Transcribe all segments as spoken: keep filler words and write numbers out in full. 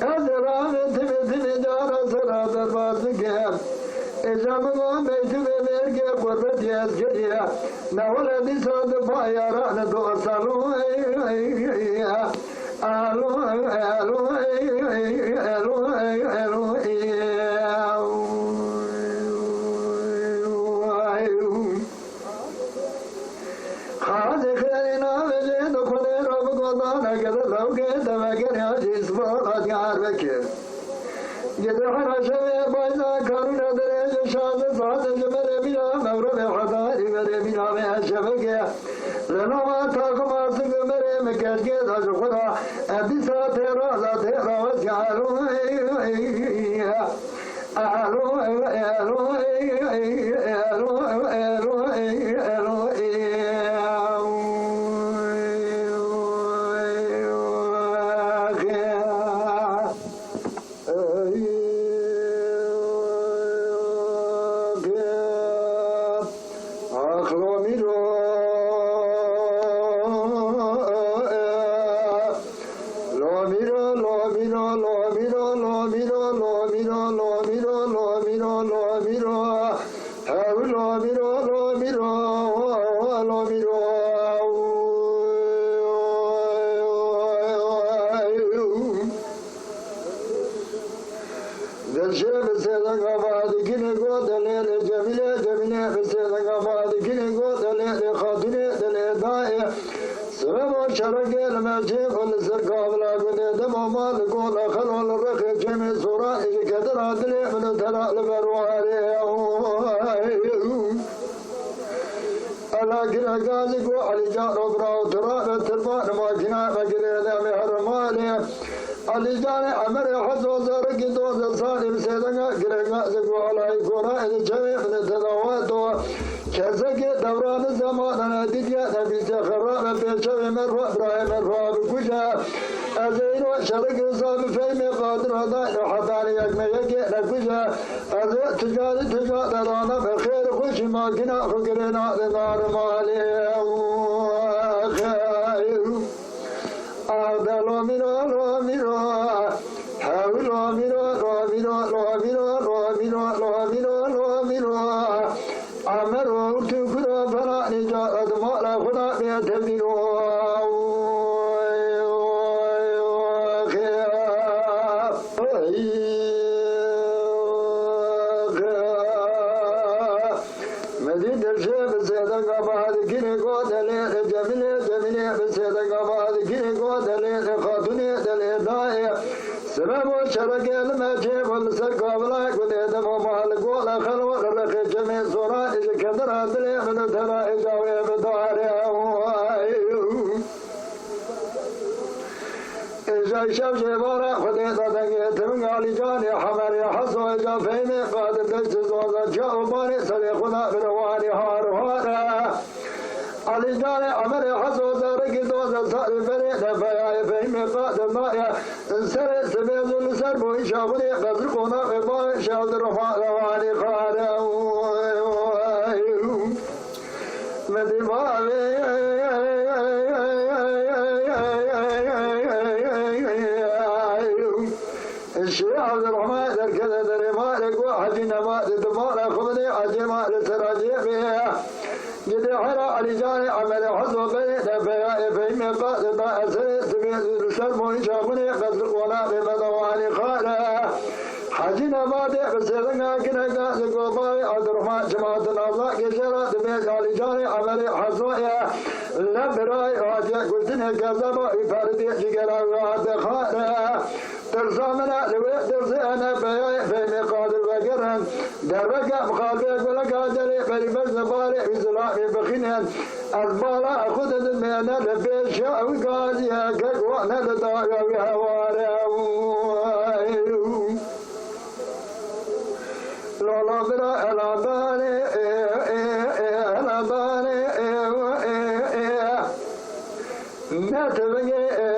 Ez rame timê timê cara sera derbas dikim. Êca min a meytûbê mêrgê qurbetî ez kiriye. Ne wele dîsa di bayaran dost alo. Alo, alo, alo, alo, alo. Xazê xêrê navê jê di xulê re bi gozaneke di lewkê devekê ya jî sibala diyar vekir. Gede hera şevê bayza karûne dirêj û şaze sazê ji merê bîna mewrûvê hedarî verê bîna vê şevekê. Li nava taxima sik û merê min keşkê da ji xwe da, em dîsa têra da têra wezî alo. Lomîro, lomîro, lomîro, lomîro, lomîro, lomîro, lomîro, lomîro, lomîro. Hew lomîro, lomîro, lomîro. Dilşê bi sêdeka Fadikînê got, delêlê Cemîlê, Cemîlê bi sêdeka Fadikînê got, delêlê Xatûnê, delê dayê. Sibebo çereke li mercê ku li ser Kavila gundê demo ma li kola xelo li rexê çemê Soranê ji kedira dilê min û tera li ber warê. Gireka ji ku Elî Can û bira û tira ve tirba nima kîna ve girê de me her malê. Elî Canê Emerê Hezo zarikî doze salî bi sêdenga gireka ji ku alayî kora êdî çevê min teda weto. Kesekê dewranî zemanane dîtiye nebîse xera ve pêçevê merfa birayê merfa bikuje. Ez ê îro şerikî wisa bi feymê qadira dayno hetanî yek me yekê nekuje. Ez ê ticarî tija derana bi xêr xweşî makîna xwe girêna di nar malê. Ax de lomîro, lomîro, hew lomîro, lomîro, lomîro. Amero tu kuro fena nîca di mala xwe de bê tevdîro. Medî dirşê bi sêdenga bahadikirê gotelê, Cemîlê, Cemîlê bi sêdenga bahadikirê gotelê, xatûnê delê dayê. Sirebo şerekê li me çêbû li ser kavila gundê demo ma li gola xelwa li rexê çemê soranê ji kendira dilê min û tera êca wê bidare. Êca şev jê vara xwedê da dengê tivinga Elî Canê Hemerê Hezo êca feymê qadir dest zoza çaw banê serê xwe da bi rewanê har har e. Elî Canê Emerê Hezo zarekî doze salî berê de peyayê feymê qadir naye. Serê sibê zû li ser boyî şaxulê qezir qonaxê bavê şev di roha rewanê xare. Medî bavê Şêx Evdirehman derkete derê malê ku Hecî Nebat di mala xwe bidê Hecî malê sera cêbê. Gidê hera Elî Canê Emerê Hezo berê de peyayê feymê qadir da eserê sibê li ser boyî şaxulê qezir qonaxê me da wanî xare. Hecî Nebatê bi sêvinga gireka li ku bavê Evdirehman çima di nazakê jê re dibê Elî Canê Emerê Hezo ye. Lem birayê hatiye kuştinê kezeba wî perdê cigera wî hate xare. Tirsa min e li wê tirsê ne peyayê feymê qadir vegerin. Derveke mixalbê guleka celê berî berze barê wî zilamê bixînin. Ez bala xwe didim ne li pêşa wî gaziye kek wane li dawiya wî heware. Lala bira ela danê, e, e, e, ela danê, e, e, e. Ne tevingê, e,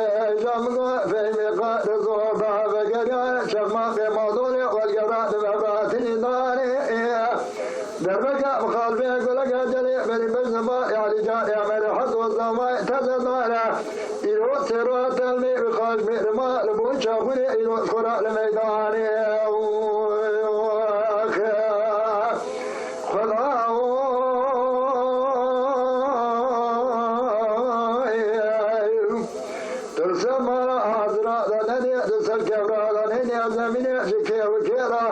jamigo, fehmê qadizo, da vegeriya, çakma qêmadolê, welgera, di vebratinî danê, e. Derbeke, mixalbê, guleke, celê, berî bezima, yalî can, e, merê, heto, zamay, teze dare. Îro sêra telmê bi xaç mêrima li bo çaxurê îro xora li meydanê. Xuda tirse mala hazira da nedê di ser kevra da nênê zemînê ji kêwikê ra.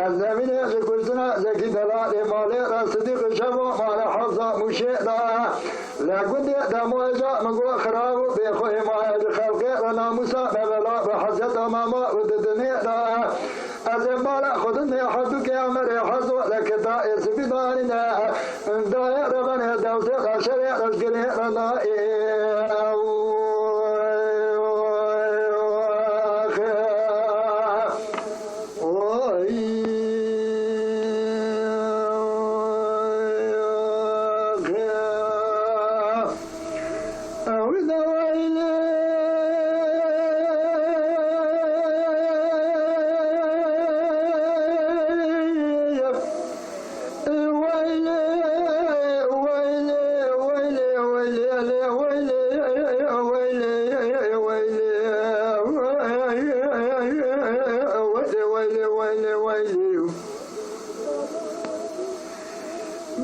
Ez zemînê ji kuştina Zekî Delalê malê re Sidîq Şevo malê Hafza Mûşê da. Li gundê Demoêja min got xirav û bêxweyê maye ji xelkê re namûsa me bela bi heseta me ma û di dinê de. Ez ê mala xwe dinê herdûkê Emerê Hezo li kitayê sibî danîne. Dayê re benê dewsê re şerê re ji girê re nayê.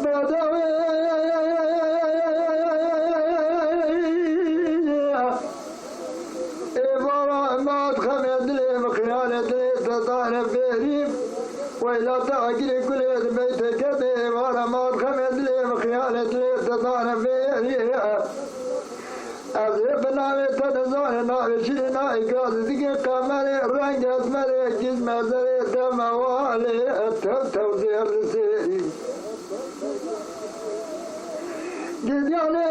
Bedewê êvara mat xemê dilê min xiyalê dilê te dane bêrî. Weyla te agirê gulê di beyteke de êvara mat xemê dilê min xiyalê dilê te dane bêrî. Ez ê bi navê te nizane navê şirîna îgaz dike kamerê reng ezmerê giz mezerê deme walê tev tev zêr li sêrî. Gidiyane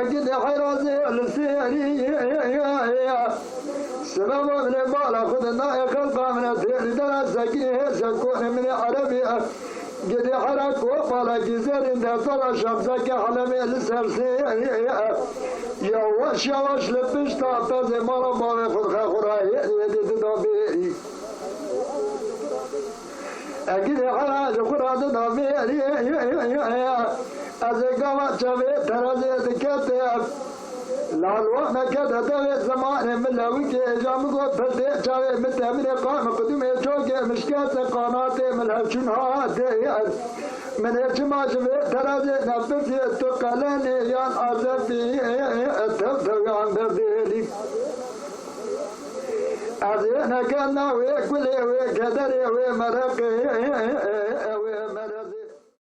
gidi heyrazê li sêrî. Sibeba min ê bala xwe di nayê xelqa min e têrî dera sekî hêse konê min ê erebî. Gidi hera kopalekî zerîn de tera şemseke helemê li ser sêrî. Yavaş yavaş li pişta pezê mala bavê xwe dixe xwe ra hêrî hêdî dida bêrî. Egirê hera ji xwe re dida vêrî. Ez ê gava çavê terazê dikete. Lal wa mekete devê zimanê min lewikê, ca min got pirdê çavê min te min ê qan qudumê çokê min şikete qanatê min hevçûn hatê. Min ê çima ji vê terazê nepirsî, tu qelenê yan azefî, tev tev yan berdêlî. Ez ê nekena wê kulê wê kederê wê mereqê.